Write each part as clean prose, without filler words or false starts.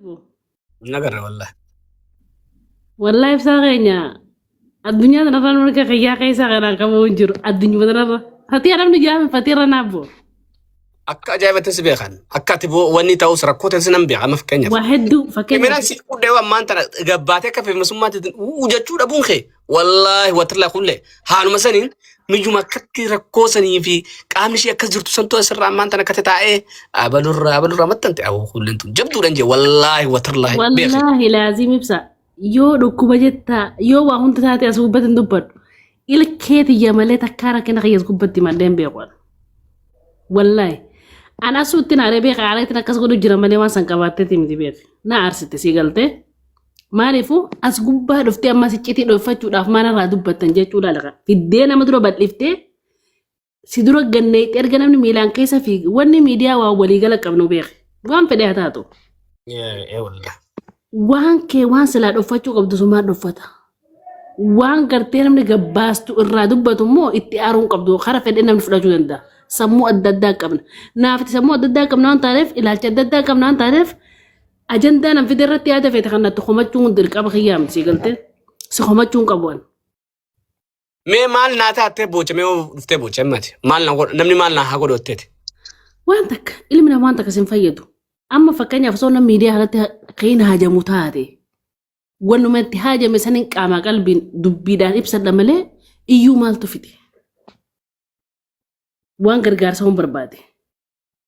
Hin agarre wallahi. Wallahi ibsaa keenya addunyaa tanarra namni akka kiyyaa keessaa kanaan qabu hin jiru addunyuma tanarra. Fatii namni jaame fatii irra naaf bu'u. Akka ajaa'ibatti si beekan. Akka ati wanni ta'us rakkoo ta'es nan beeka amma fakkeenyaaf. Waa hedduu fakkeenyaaf. Kamiiraan si qudhee ammaan tana gabbaatee akka feemasummaatti uu jechuu dhabuun kee wallaahi watallaa kullee haaluma saniin miyyuma akkatti rakkoo sanii fi qaamni ishee akkas jirtu santu asirraa ammaan tana akkatti taa'ee abalurraa abalurraa maxxante aboo kulleen tun jabduudhaan jee wallaahi watallaahi beeki. Wallaahi laaziim ibsa yoo dhukkuba jettaa yoo waa hunda taate as gubbatti hin dubbadhu. Ilkee tiyya malee takkaa rakkina kiyya as gubbatti malee hin beeku. Wallaahi. An asuutti na beeka aaleetiin akkas godhu jira malee waan san qabaatteeti miti beeka. Na aarsite sii galtee. Maaliifuu as gubbaa dhuftee ammas iccitii dhooffachuudhaaf maal irraa dubbattan jechuudha laqa. Fiddee nama dura bal'iftee si dura ganneetti erga namni miilaan keessa fiigi wanni miidiyaa waan waliigala qabnu beeki. Waan fedhe haa taatu. Ee wallaahi. Waan kee waan silaa dhoffachuu qabdu sumaan dhoffata. Waan gartee namni gabbaastu irraa dubbatu immoo itti aaruu hin qabdu. Kara fedhe namni fudhachuu danda'a. Sammuu adda addaa qabna. Naafti sammuu adda addaa qabna waan taaneef ilaalcha adda addaa qabna waan taaneef ajandaa nan fide irratti yaada feete kan natti komachuun dirqama kiyyaa miti sii galtee. Si komachuu hin qabu ani. Mee maal naa taattee boocha mee dhuftee boocha himmati. Maal na godhu namni maal naa haa godhu jetteeti. Waan takka ilmi namaa waan takka sin fayyadu. Amma fakkeenyaaf osoo namni miidiyaa kanatti kan hajamu taate wannuma itti haajame sanin qaamaa qalbiin dubbiidhaan ibsadha malee iyyuu maaltu fide. Waan gargaarsa hun barbaade.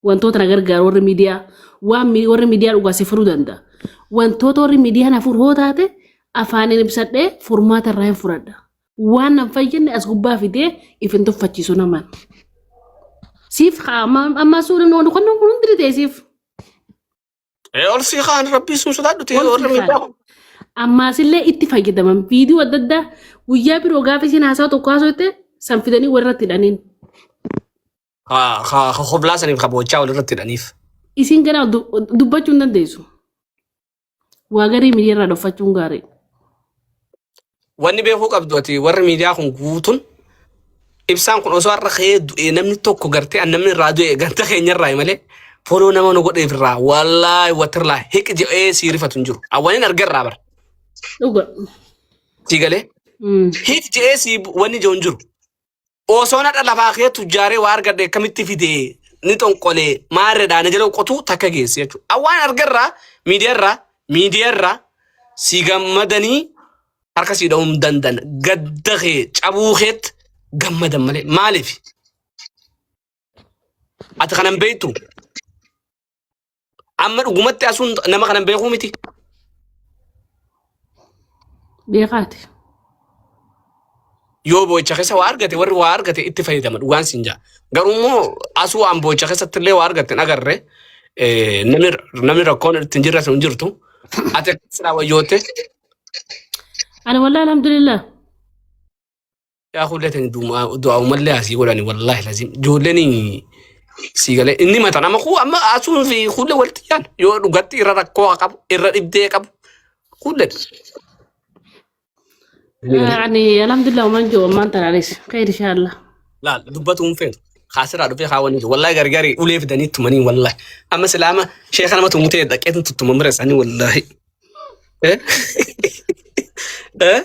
Wantoota na gargaaru warri miidiyaa waan warri miidiyaa dhugaa si furuu danda'a. Wantoota warri miidiyaa na furu hoo taate afaaniin ibsadhee furmaata irraa hin fudhadha. Waan nan fayyadne as gubbaa fidee if hin tuffachiisu namaan. Siif ammaa suurri kun hundi ta'e siif. Ee ol sii kaan rabbii sun sodaadhu ta'e Ol warra sii miidhaa kaan. Ammaasillee itti fayyadaman viidiyoo adda addaa guyyaa biroo gaafa isiin haasaa tokko haasofte san fidanii warratti hidhaniin. Ka hoblaa saniif ka boochaa walirratti hidhaniif. Isiin gara dubbachuu hin dandeessu. Waa garii miidiyaa irraa dhoffachuun gaarii. Wanni beekuu qabdu ati warri miidiyaa kun guutuun ibsaan kun osoo har'a ka'ee du'ee namni tokko gartee an namni irraa du'e ganta keenya irraa malee foloo nama nu godheef irraa wallaahi watirlaa hiqi jedhee sii rifatu hin jiru. Awwaniin arga irraa bara. Dhuga. Sii galee hiqi jedhee sii wanni jiru hin jiru. Osoon hadha lafaa kee tujjaaree waa argadhe akkamitti fidee ni xonqolee maarreedhaa na jala qotuu takka geessi jechuudha. Awwaan argarraa miidiyaarraa miidiyaarraa si gammadanii harka si dha'uu hin danda'an gadda kee cabuu keetti gammadan malee maaliif? Ati kanan beektu Amma dhugumatti asuun nama kanan beekuu miti. Beekaati. Yoo boo'icha keessa waa argate warri waa argate itti fayyadama dhugaan siin jaa. Garuu immoo asuu waan boo'icha keessatti illee waa argatte hin agarre namni namni rakkoon ittiin jirre sun hin jirtu. Ati akka silaa wayyootte Ani wallahi alhamdulillah. Yaa kullee tani du'aa umallee asii godhani wallahi lazim ijoolleen sii galee inni matan amma kuu amma asuun fi kullee walitti yaan yoo dhugatti irra rakkoo qabu irra dhibdee qabu kullee. Ani alhamdulillah uman jiru ammaan tanaanis khayr inshallah. Laal dubbatu hin feetu. Kaasiraa dhufee kaawwan jiru wallahi gargari ulee fidanii tumanii wallahi amma silaama sheeka nama tumutee dhaqeetu tuttuma mira isaanii wallahi. Eh? Eh?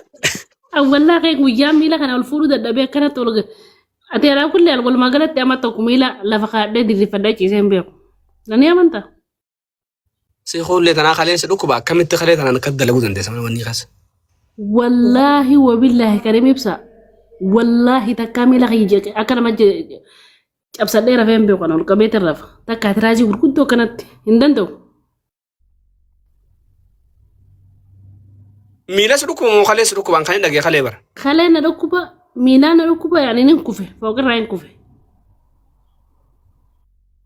Awwallaa kee guyyaa miila kana ol fuudhuu dadhabee akkanatti ol Ati alaa kulli al walumaa galatti amma tokko miila lafa kaadhee diriirfadhee ciisee hin beeku. Nani amantaa? Si kuullee tanaa kaleessa dhukkuba akkamitti kalee tanaan akka dalaguu dandeessa mana wanni keessa. Wallaahi wabillaahi karim ibsa. Wallaahi takkaa miila kiyya akka nama cabsadhee rafee hin beeku kana ol qabeetiin rafa. Takkaa tiraazii gurguddoo akkanatti hin danda'u. Miila si dhukkuba moo kalee si dhukkuba kan hin dhagee kalee bara. Kalee na dhukkuba miilaa na dhukkuba yaani nin kufe fooqirraa hin kufe.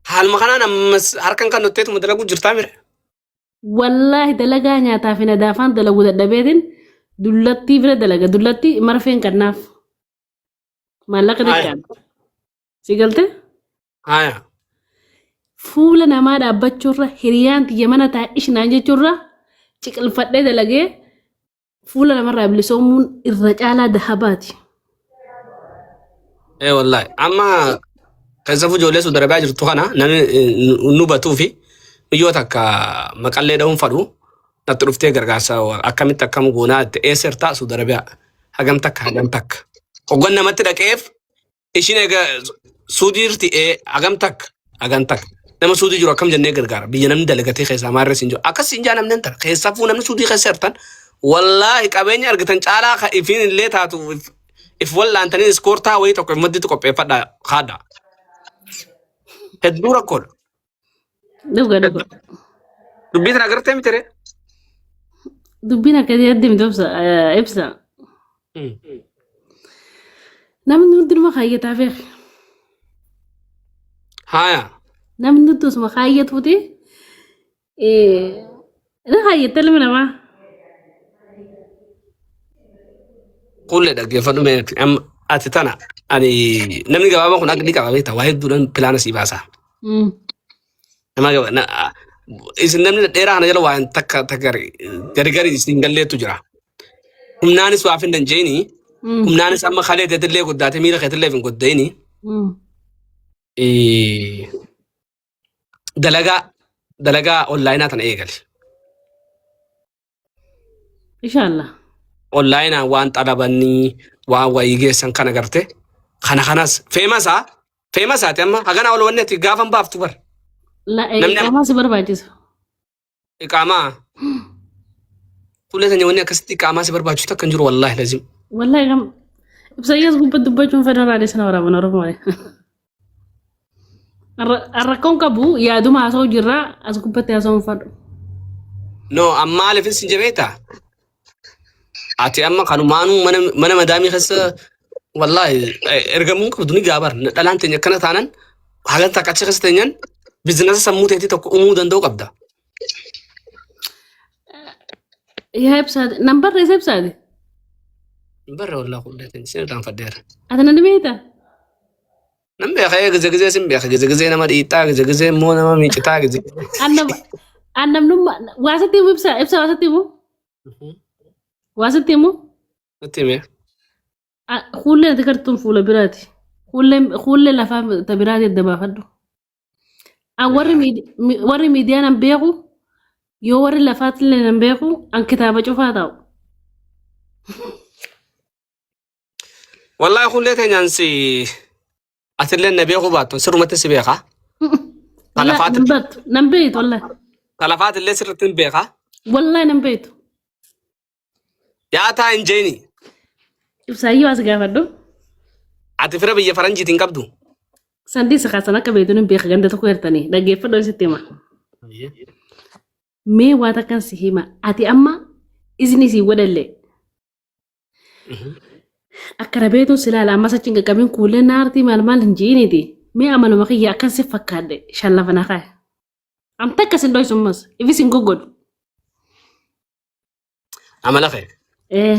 Haaluma kanaan ammas harkan kan nutteetuma dalaguu jirtaa mire. Wallaahi dalagaa nyaataa fi nadaafaan dalagu dadhabeetiin dullattii bira dalaga dullattii marfeen kannaaf maallaqa Haya. xiqqaan. Si galte? Haya. Fuula namaa dhaabbachuurra hiriyaan tiyya mana taa'e ishinaan jechuurra ciqilfadhee dalagee fuula namarraa bilisoomuun irra caalaa dahabaati. Ee wallahi amma keessafuu ijoollee Saudi Arabiyaa jirtu kana namni nu batuu fi Miyyoo takka maqallee dha'uun fadhu natti dhuftee gargaarsa akkamitti akkam goonaa jette eessa jirtaa Suudi Arabiyaa hagam takka hagam takka. Hoggan namatti dhaqeef ishiin egaa Suudii jirti ee hagam takka hagam takka. Nama Suudii jiru akkam jennee gargaara biyya namni dalagatee keessaa maarree siin jiru akkas siin jaa namni hin tara keessafuu namni Suudii keessa jirtan wallaahi qabeenya argitan caalaa ka ifiin illee taatu if if wallaantanii iskoortaa wayii tokko if madditti qopheeffadhaa kaadhaa. Hedduu rakkoodha. Dhuga dhuga. Dubbii tana agartee miti ree? Dubbiin akkasii addimtu ibsa. Ibsa. Namni hundinuma kaayyataa fe'e. Haaya. Namni hundi osuma kaayyatuuti. Ni kaayyatta ilmi namaa. Kuullee dhaggeeffadhu mee ati amma ati tana ani namni gabaabaa kun aqlii qaba beektaa waa hedduudhaan pilaana sii baasa. Nama gaba na isin namni dheeraa kana jala waan takka takka gari gari gari isin galleetu jira. Humnaanis waa findan jeeni humnaanis amma kalee teetillee guddaate miila keetillee hin goddeeni. Dalagaa dalagaa onlaayinaa tana eegali. Inshallah. Onlaayinaan waan xalabanii waan wayii geessan kana garte kana kanas feemasaa feemasaati amma hagana ol wanni ati gaafan baaftu bar. La Namni iqaamaa si barbaachisa. Iqaamaa fuula sanya wanni akkasitti iqaamaa si barbaachisu takka hin jiru wallaahi lazim. Wallahi kam ibsayyaas gubbatti dubbachuun federaalee sana waraaban Oromoo. Rakkoon qabu yaaduma haasa'u jirra as gubbatti haasa'uun fadhu. No amma maaliif sin jabeeta? Ati amma kanumaanuu mana mana madaamii keessa wallaahi ergamuu qabdu ni gaabar dhalaan teenya akkana taanan hagan takka achi keessa teenyan bizinasa sammuu teetii tokko uumuu danda'u qabda. Yaa ibsaati nan barreessa ibsaati. Hin barre wallaahi kullee teenya sin irraanfadheera. Ati nan beektaa? Nan beeka ee gize gizee sin beeka gize gizee nama dhiixxaa gize gizee immoo nama miicitaa gize. Annam annamnummaa waa sitti himu ibsa ibsa waa sitti himu waa sitti himu Natti hime. Kuulleen ati gartuun fuula biraati. Kuulleen kuullee lafaa ta biraati adda baafadhu. An warri warri miidiyaa nan beeku yoo warri lafaatillee nan beeku an kitaaba cufaa taa'u. Wallaahi kullee teenyaan si atillee na beekuu baattu sirrumatti si beeka. Wallahi nan beektu nan beektu wallahi. Talafaatillee sirritti hin beeka. Wallahi nan beektu. Yaa taa hin jeeni. Ibsaayyoo as gaafadhu. Ati fira biyya faranjiitiin qabdu. Sandii isa kaasan akka beektu nan beeka ganda tokko hirtanii dhaggeeffadhu sitti hima. Mee waa takkan si hima ati amma izni sii godhallee Akka rabeetuun si ilaala ammas achi hin qaqqabin kuullee naartii maal maal hin ji'iniiti. Mee amaluma kiyya akkan si fakkaadhe shan lafa na kaa'e. Amta akkas hin dhoysu ammas ifis hin goggodhu. Amala kee. Ee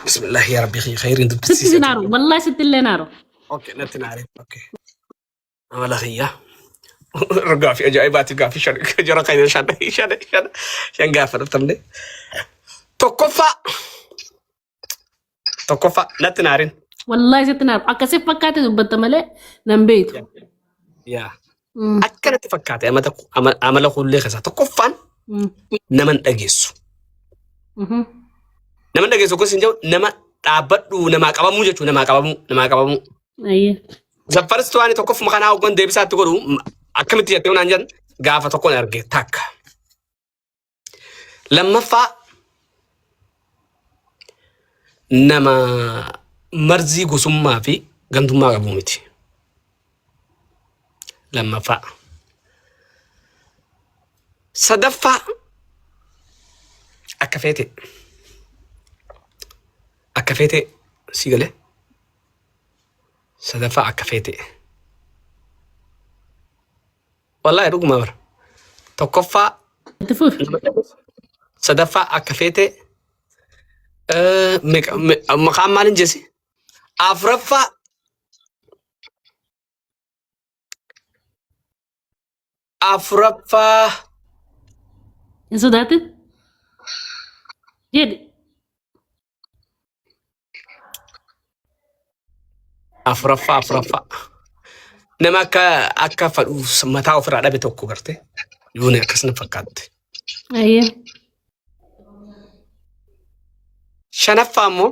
Bismillah yaa rabbi khayriin sitti dubbisiisa. si naaru wallaahi sitti illee naaru. Okay natti naare. Okay. Amala kiyya. Gaaffii ajaa'ibaati gaaffii shan jara keenya shan shan shan shan gaafa dhuftamne. Tokkoffaa tokkoffaa natti naarin. Wallaahi sitti naaru akkasi fakkaate dubbatta malee nan beektu. Yaa akka natti fakkaate amala amala kullee keessaa tokkoffaan nama hin dhageessu. Nama hin dhageessu kun sin jedhu nama dhaabbadhu namaa qabamuu jechuudha namaa qabamuu namaa qabamuu. Ayyee. The first one tokkoffuma kanaa hoggan deebisaa itti godhu akkamitti jettee naan jedhan gaafa tokkoon arge takka. Lammaffaa nama marzii gosummaa fi gandummaa qabu miti. Lammaffaa. Sadaffaa akka feete akka feete si galee. Sadaffaa akka feete. Wallaahi dhuguma bara. Tokkoffaa Itti fufi. sadaffaa akka feete maqaan maal hin jesi? Afuraffaa afuraffaa Hin sodaatin. Jedhi. Afuraffaa afuraffaa. Nama akka akka fadhuuf mataa ofirraa dhabe tokko garte. Yoon akkas na fakkaatte. Ayyee. Shanaffaa immoo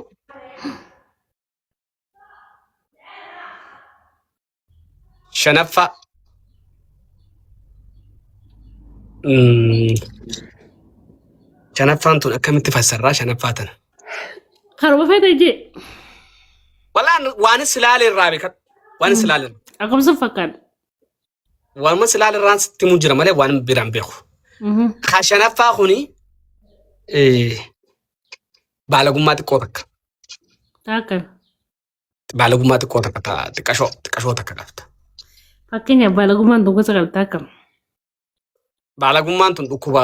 shanaffaa shanaffaan tun akkamitti fassarraa shanaffaa tana. Karuma feete jee. Walaan waan silaale irraa beekadhu. Waan silaale irraa. Akkam sun fakkaata. Waanuma silaale irraan sitti himuu jira malee waan biraan beeku. Ka shanaffaa kuni baalagummaa xiqqoo takka. Taakka. Baalagummaa xiqqoo takka ta'a xiqqashoo xiqqashoo takka qabda. Fakkeenyaaf baalagummaan tun gosa qabda akkam. Baalagummaan tun dhukkuba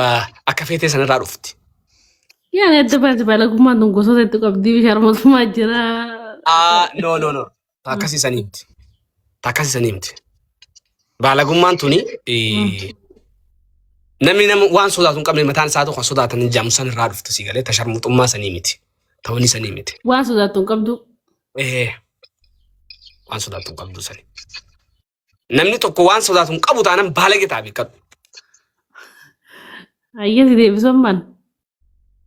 akka feetee sanarraa dhufti. Yaani adda baasi baalagummaan tun gosoota hedduu qabdi sharmuutummaa jira. Ah, no, no, no. Akkasii sanii miti. Akkasii sanii miti. Baalagummaan tuni namni nama waan sodaatu hin qabne mataan isaa tokko sodaatan hin jaamu san irraa dhufti si galee tasharmuuxummaa sanii miti. Ta'uun sanii miti. Waan sodaattu hin qabdu. Ee waan sodaattu hin qabdu sani. Namni tokko waan sodaatu hin qabu taanaan baalage ta'a beekadhu. Hayyee si deebisuun maal?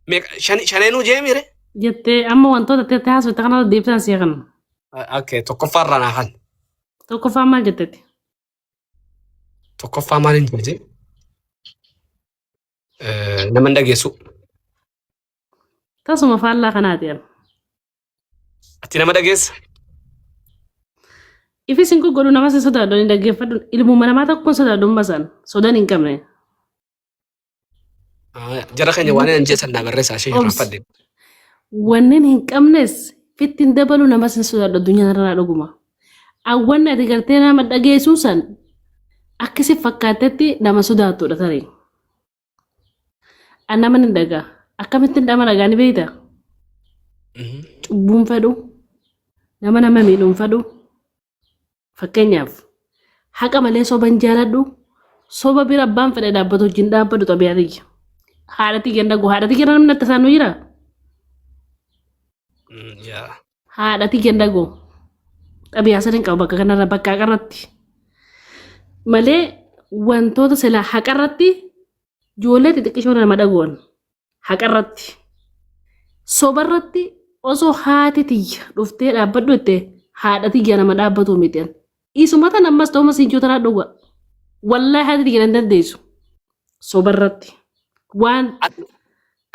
Meeqa shaneenuu jeemire? Jettee amma wantoota itti haasofte kanarra deebisaan si kana. Okay, tokkoffaa irraa naa kan. Tokkoffaan maal jettetti? Tokkoffaa maal hin jette? Nama hin dhageessu. Tasuma faallaa kanaati amma. Ati nama dhageessa? Ifis hin godhu namas hin sodaadhu hin dhaggeeffadhu ilmuma namaa tokko hin sodaadhu amma san sodaan hin qabne. Jara keenya waan hin jeessan naa barreessaa ishee Obs. irraanfadhe. Wanneen hin qabnes fitti hin dabalu namas hin sodaadhu addunyaa irraa dhuguma. Awwanni ati gartee nama dhageessuu san akka si fakkaattetti nama sodaattudha tarii. An nama ni dhagaa. Akkamittiin nama dhagaa ni beektaa? Cubbuun fedhu, nama nama miidhuun fedhu. Fakkeenyaaf haqa malee soba hin jaaladhu. Soba bira abbaan fedhe dhaabbatu wajjin dhaabbatu xabiyaa tiyya. Haadha tiyya hin dhagu. Haadha tiyya namni akka isaan nu jira. Yaa. Haadha tiyya hin dhagu. Xabiyaa san hin qabu bakka kanarra bakka haqarratti. Malee wantoota silaa haqarratti ijoollee xixiqqishoo nama dhagoon haqarratti. Sobarratti osoo haati tiyya dhuftee dhaabbadhu jette haadha tiyya nama dhaabbatu miti. Isuma tan ammas ta'uma siinchuu tanaa dhuga. Wallaahi haati tiyya nan dandeessu. Sobarratti. Waan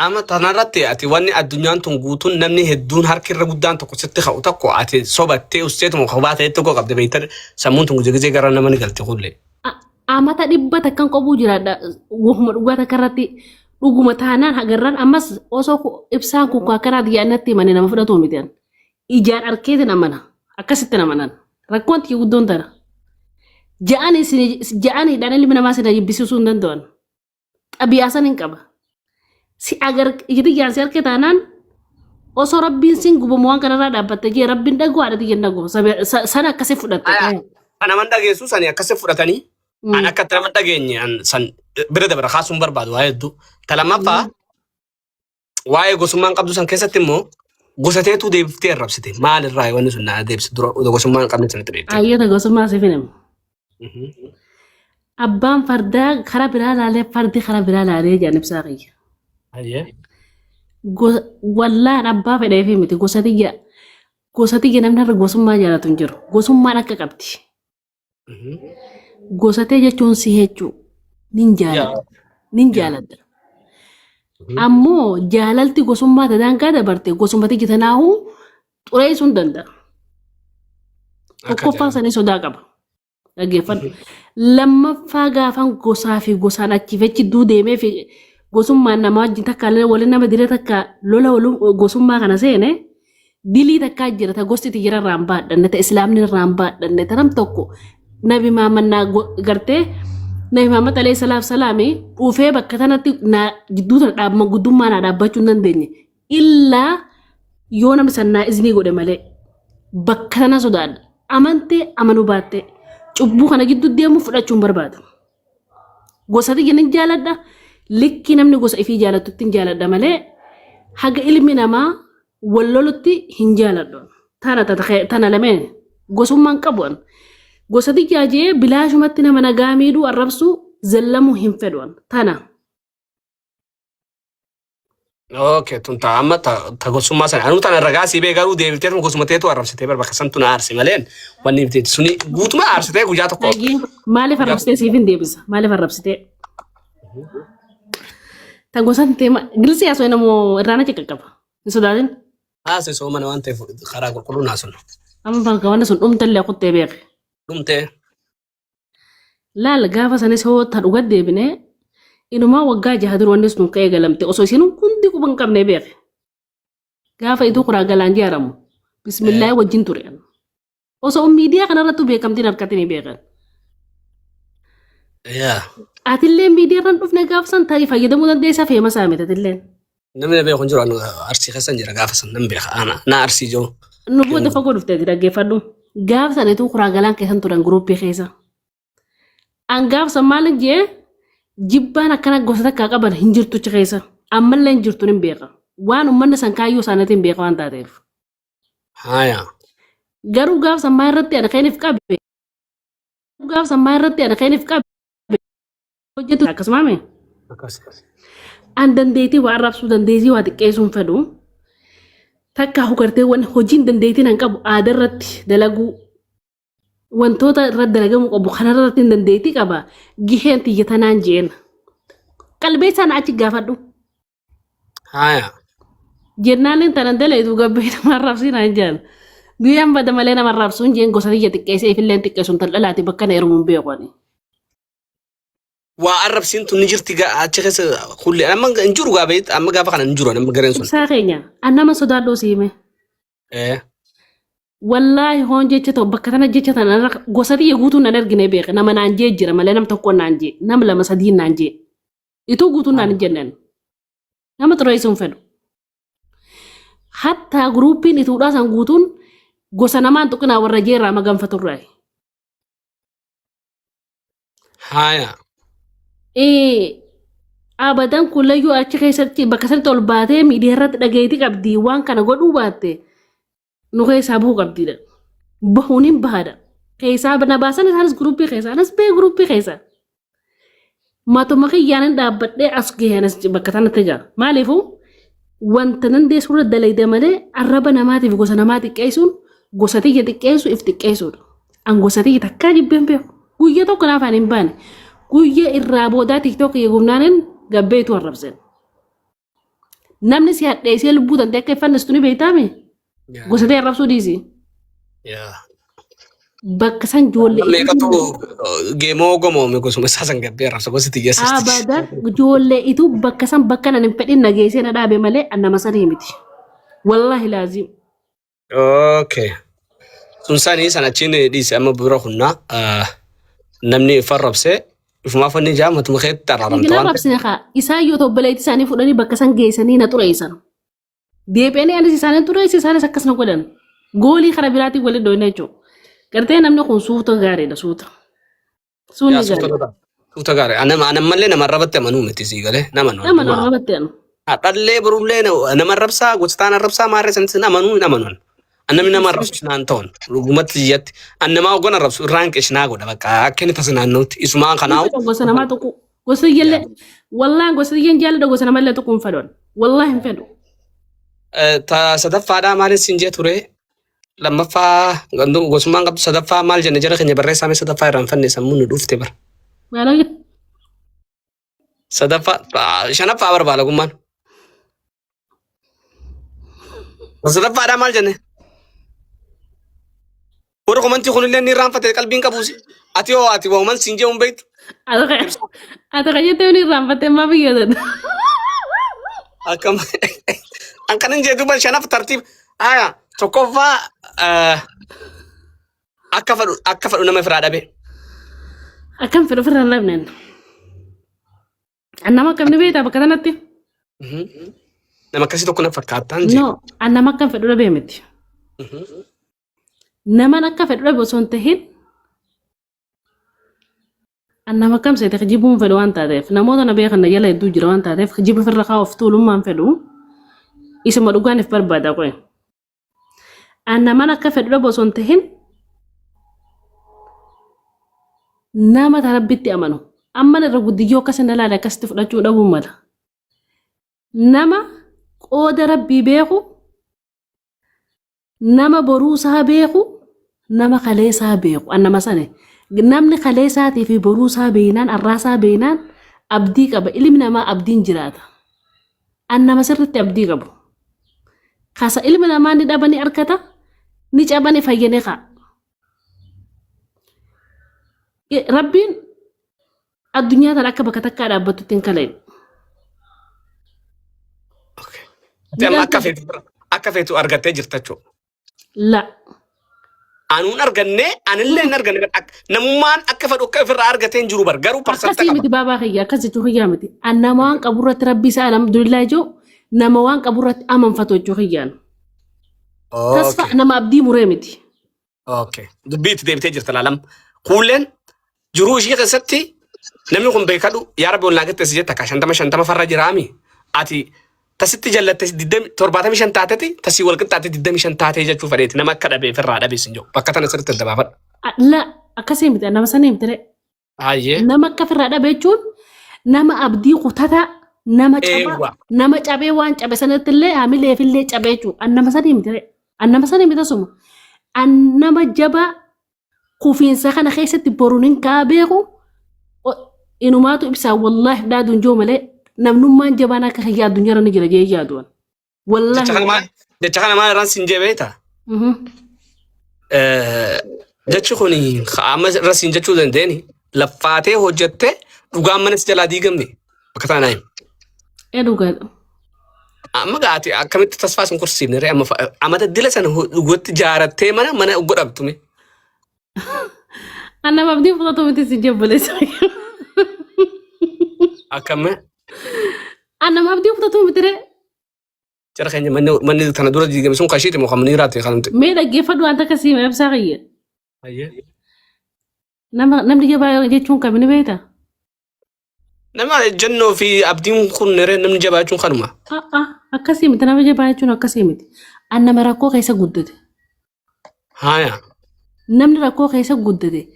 Amma tanarratti ati wanni addunyaan tun guutuun namni hedduun harki irra guddaan tokko sitti ka'u tokko ati sobattee usteetuma kophaa ta'e tokko qabde beektan sammuun tun gizee gizee gara nama ni galti kullee. Amata dhibba takkan qobuu jiraadha. Wahuma dhugaa takka irratti dhuguma taanaan hagarraan ammas osoo ibsaan kun akkanaati yaadnatti himanii nama fudhatu miti. Ijaan arkeetiin amana. Akkasitti amanan. Rakkoon tiyya guddoon tana. Ja'aniidhaan ilmi namaa sina jibbisiisuu hin danda'an. Xabi'aa san hin qaba. Si agar ija tiyyaan si arke taanaan osoo rabbiin sin gubamu waan kanarraa dhaabbatte jee rabbiin dhaguu haadha tiyya hin dhaguu. Sana akkasi fudhatte. Aya. Kan naman dhageessu sani akkasi fudhatanii an akka itti nama dhageenye an san bira dabra kaasuun barbaadu waa hedduu. Ta lammaffaa waa'ee gosummaan qabdu san keessatti immoo gosa teetuu deebiftee arrabsite. Maalirraa wanni sun naa deebise dura gosummaa hin qabne sanitti beekte. Ayyata gosummaa siif hin himu. Abbaan fardaa karaa biraa laalee fardi karaa biraa laalee jedhan ibsaa kiyya. Ayyee. Wallaan abbaa fedheefi miti gosa tiyya gosa tiyya namni har'a gosummaa jaalatu hin jiru. Gosummaan akka qabdi. Gosatee jechuun si jechuu nin jaaladha. Nin jaaladha. Ammoo jaalalti gosummaa ta daangaa dabarte gosuma tiyya tanaahuu xureessuu hin danda'a. Tokkoffaa sanii sodaa qaba. Dhaggeeffadhu. Lammaffaa gaafan gosaa fi gosaan achii fi achi duu deemee fi gosummaan namaa wajjin takka illee waliin nama diree takka lola gosummaa kana seene dilii takkaa jira ta gosti tiyya irraa hin baadhanne ta islaamni irraa hin baadhanne ta nam tokko nabi Muhammad naa gartee nabi Muhammad alayhi salaaf salaami dhufee bakka tanatti naa jidduu tana dhaabma guddummaa naa dhaabbachuu hin dandeenye illaa yoo namni san naa iznii godhe malee bakka tana sodaadha amantee amanuu baattee cubbuu kana gidduu deemuu fudhachuu hin barbaadu. Gosa tiyya nin jaaladha likkii namni gosa ifii jaalattutti hin jaaladha malee haga ilmi namaa wal lolutti hin jaaladhu. Tana tana lameen gosummaan qabu an. Gosa tiyyaa jee bilaashumatti nama nagaa miidhuu arrabsuu zallamuu hin fedhu an. Tana. Okay, tun ta amma ta ta gosummaa sana. Anuu tana ragaa sii bee garuu deebitee tun gosuma teetu arrabsitee bar bakka santu na aarse maleen wanni ibiteeti suni guutuma aarsitee guyyaa tokko. Dhagee maaliif arrabsitee siif hin deebisa? Maaliif arrabsitee? Ta gosan teema gilsi haasoo namoo irraan achi qaqqaba. Hin sodaatin. Haase soomana waan ta'eef karaa qulqulluun haasofna. Amma bakka wanni sun dhumtallee kuttee beeke. Dhumtee. Laal gaafa sanis hoo ta dhuga deebine inumaa waggaa jaha dura wanni sun ka'ee galamte osoo isin hundi quba hin qabne beeke. Gaafa ituu kuraa galaan jaaramu bismillaahi wajjin ture. Osoo miidiyaa kanarrattuu beekamtiin harkatti ni beekan. Yaa. Atillee miidiyaa irra hin dhufne gaafa san tarii fayyadamuu dandeessaa feemasaa miti atilleen. Namni na beeku hin jiru anu arsii keessa hin jira gaafa san nan beeka ana na arsii jiru. Nu booda fagoo dhufte ati dhaggeeffadhu. Gaafa san ituu kuraa galaan keessan turan guruppii keessa. An gaafa san maalin jee jibbaan akkana gosa takkaa qaban hin jirtu achi keessa. Ammallee hin jirtu hin beeka. Waan uummanni san kaayyoo isaaniitiin hin beeka waan taateef. Haaya. Garuu gaafa san maa irratti ana keenif qabe. Gaaf sammaa irratti ana keenif qabe hojjetu akkasuma mee Akkas. an dandeettii waa arrabsuu dandeettii waa xiqqeessuu hin fedhu takka hugartee wan hojiin dandeettiin an qabu aadaa irratti dalaguu wantoota irratti dalagamuu qabu kanarratti hin dandeettii qaba giheen tiyya tanaan jeen qalbeessaa na achi gaafadhu. Haaya. Jennaan tanan daleetu gabbee nama arrabsii naan jedhan. Guyyaan bada malee nama arrabsuun jeen gosa tiyya xiqqeessee ifillee xiqqeessuun tan dhalaati bakka na heerumuun beeku ani. Waa arrabsiin tun ni jirti achi keessa kulli amma hin jiru gaa beektu amma gaafa kana hin jiru amma gareen sun. Ibsaa keenya an nama sodaadhuu si hime. Eh. Wallaahi hoon jecha ta'u bakka tana jecha tana irra gosa tiyya guutuun nan ergine beeke nama naan jee jira malee nam tokkoon naan jee nam lama sadiin naan jee. Ituu guutuun naan hin jenneen. Nama xureessuu hin fedhu. Hattaa guruuppiin ituudhaa san guutuun gosa namaan tuqinaa warra jeerraa maganfaturraa. Haaya. Abadan kullayyuu achi keessatti bakka sanitti ol baatee miidiyaa irratti dhageetii qabdi waan kana godhuu baatte nu keessaa bahuu qabdiidha. Bahuun hin bahaadha. Keessaa na baasan isaanis guruppii keessaa anas ba'e guruppii keessaa. Matuma kiyyaan hin dhaabbadhee as gahee anas bakka tanatti ga'a. Maaliifuu wanta dandeessu irra dalayda malee arraba namaatiif gosa namaa xiqqeessuun gosa tiyya xiqqeessu if xiqqeessuudha. An gosa tiyya takkaa jibbeen beeku. Guyya tokko naaf ani hin baane. Guyya irraa boodaa tiktok kiyya gubnaanin gabbeetu arrabsen. Namni si hadheessee lubbuu tantee akka hin fannistu ni beektaame? Gosa tee arrabsuu dhiisi. Bakka san ijoollee Meeqatu geemoo gomoome gosuma isaa san gabbee arrabsa gosi tiyya sisti. Abadan ijoollee ituu bakka san bakka nan hin fedhin na geessee na dhaabe malee an nama sanii miti. Wallaahi laaziim. Okay. Sun sanii san achiin dhiise amma bira kunnaa namni if arrabsee ifumaaf wanni jaa matuma keetti araaramta Igina waan ta'eef. rabsine kaa isaan yoo obboleetti isaanii fudhanii bakka san geessanii na xureessan. Deebi'anii anis isaanii xureesse isaanis akkas na godhan. Goolii karaa biraatiin waliin dhoyna jechuudha. Gartee namni kun suuta gaariidha suuta. Suunni Yaa suuta gaarii. gaarii. Suuta gaarii. Anam anammallee nama arrabatti amanuu miti sii galee nama nu Nama nu arrabatti anu. Dhallee borullee nama arrabsaa gostaan arrabsaa maarree sanis hin amanuu hin amanuun. Namni nama arrabsu naan ta'uun dhugumatti jiyyatti an namaa ogon arrabsu irraan qishnaa godha bakka akka inni tasa naannootti isumaan kanaawu. Gosa namaa tuqu. Gosa iyyallee wallaan gosa iyyan jaalladha gosa namallee tuquu hin fedhan. Wallaahi hin fedhu. Ta sadaffaadhaa maalin siin jee ture lammaffaa gosummaan qabdu sadaffaa maal jenne jara keenya barreessaa mee sadaffaa irraan fanne sammuu nu dhufte bara. Maal Sadaffaa shanaffaa barbaada gummaan. Sadaffaadhaa maal jenne? Warri komantii kunillee ni irraanfate qalbiin qabuusi. Ati hoo ati wahuman siin jee hin beektu. Ati kan jettee ni irraanfatte maa biyya sana. Akkam an kan hin jee duuba shanaff tartiib. Aya tokkoffaa akka fedhu nama firaa dhabe. Akkam fedhu ofirraa hin dhabneen. An nama akkam ni beektaa bakka kanatti? Nama akkasii tokko na fakkaattaan jee. No, an nama akkam fedhu dhabee miti. Naman akka fedhu dhabe osoo hin tahin an nama akkam seete kijibuun fedhu waan taateef namoota na beekan na jala hedduu jira waan taateef kijiba ofirra kaa'u of tuulummaan fedhu isuma dhugaan if barbaada qoye. An naman akka fedhu dhabe osoo hin tahin Nama ta Rabbitti amanu. Amman irra guddiyyoo akkas na laale akkasitti fudhachuu dhabuu mala. Nama qooda Rabbii beeku, nama boruusaa beeku, nama kaleesaa beeku. An nama sani. Namni kaleesaatii fi boruusaa beeynaan, arraasaa beeynaan abdii qaba. Ilmi namaa abdiin jiraata. An nama sirritti abdii qabu. Kasa ilmi namaa ni dhaba ni argata, ni caba ni fayya ni ka'a. Rabbiin addunyaa tana akka bakka takkaa dhaabbattutti hin kaleen. Okay. Ati amma akka feetu akka feetu argattee jirta jechuudha. La. Anuun arganne anillee hin arganne namummaan akka fedhu akka ofirraa argatee hin jiru bar garuu parsanta Akkasii qaba. miti baabaa kiyya akkas jechuu kiyyaa miti. An nama waan qabu irratti rabbi isaa alhamdulillah jiru nama waan qabu irratti amanfatu jechuu kiyyaan. Tasfa Okay. nama abdii muree miti. Okay. Dubbii itti deebitee jirta laalam. Kuulleen jiruu ishii keessatti namni kun beekadhu yaa rabbi wal naa qixxeessi jetta ka 50 50 farra jiraami. Ati tasitti jallatte 75 taateti tasii wal qixxaate 25 taatee jechuu fedheeti nama akka dhabeef irraa dhabees hin jiru. Bakka tana sirriitti adda baafadhu. La akkasii miti nama sanii miti ree. Hayyee. Nama akka ofirraa dhabe jechuun nama abdii kutataa nama cabaa Eewwa. nama cabee waan cabe sanatti illee hamileef illee cabe jechuudha. An nama sanii miti ree. An nama sanii miti asuma. An nama jabaa kufiinsa kana keessatti boruun hin kaa beeku inumaatu ibsaa wallaahi dhaaduun jiru malee namnummaan jabaan akka kiyya addunyaarra ni jira jee yaadu. Wallaahi. Jecha kana maal jecha kana maal irraan siin jee beektaa? Mhm. Jechi kun amma irra siin jechuu dandeeni laffaatee hojjettee dhugaan mana si jalaa diigamne bakka tana naa himi. Ee dhugaadha. Amma gaati akkamitti tasfaa sin kursiifne ree amma amata dila sana dhugatti jaarattee mana mana godhamtu mee. An nama abdii fudhatu miti si jabbalessa. Akkam An nama abdii fudhatu miti ree. Jara keenya manni manni tana dura diigame sun kashiiti moo kan muniiraati kan nuti. Mee dhaggeeffadhu waan takka sii ibsaa kiyya. Hayyee. Nama namni jabaa jechuun kami ni beektaa? Nama ejjennoo fi abdiin kun neree namni jabaa jechuun kanuma. A'a akkasii miti nama jabaa jechuun akkasii miti. An nama rakkoo keessa guddate. Haaya. Namni rakkoo keessa guddate.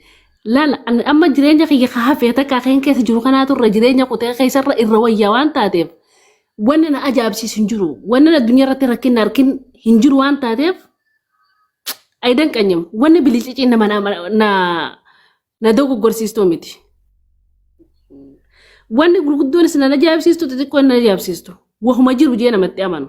Laala ani amma jireenya kiyya ka hafe takka kan keessa jiru kanaatu irra jireenya kutee keessa irra irra wayyaa waan taateef wanni na ajaa'ibsiisu hin jiru. Wanni na addunyaa irratti rakkinna arkin hin jiru waan taateef ayidan qanyam wanni bilicicii nama na na na dogoggorsiistuu miti. Wanni gurguddoonis na ajaa'ibsiistu xixiqqoon na ajaa'ibsiistu. Wahuma jiru jee namatti amanu.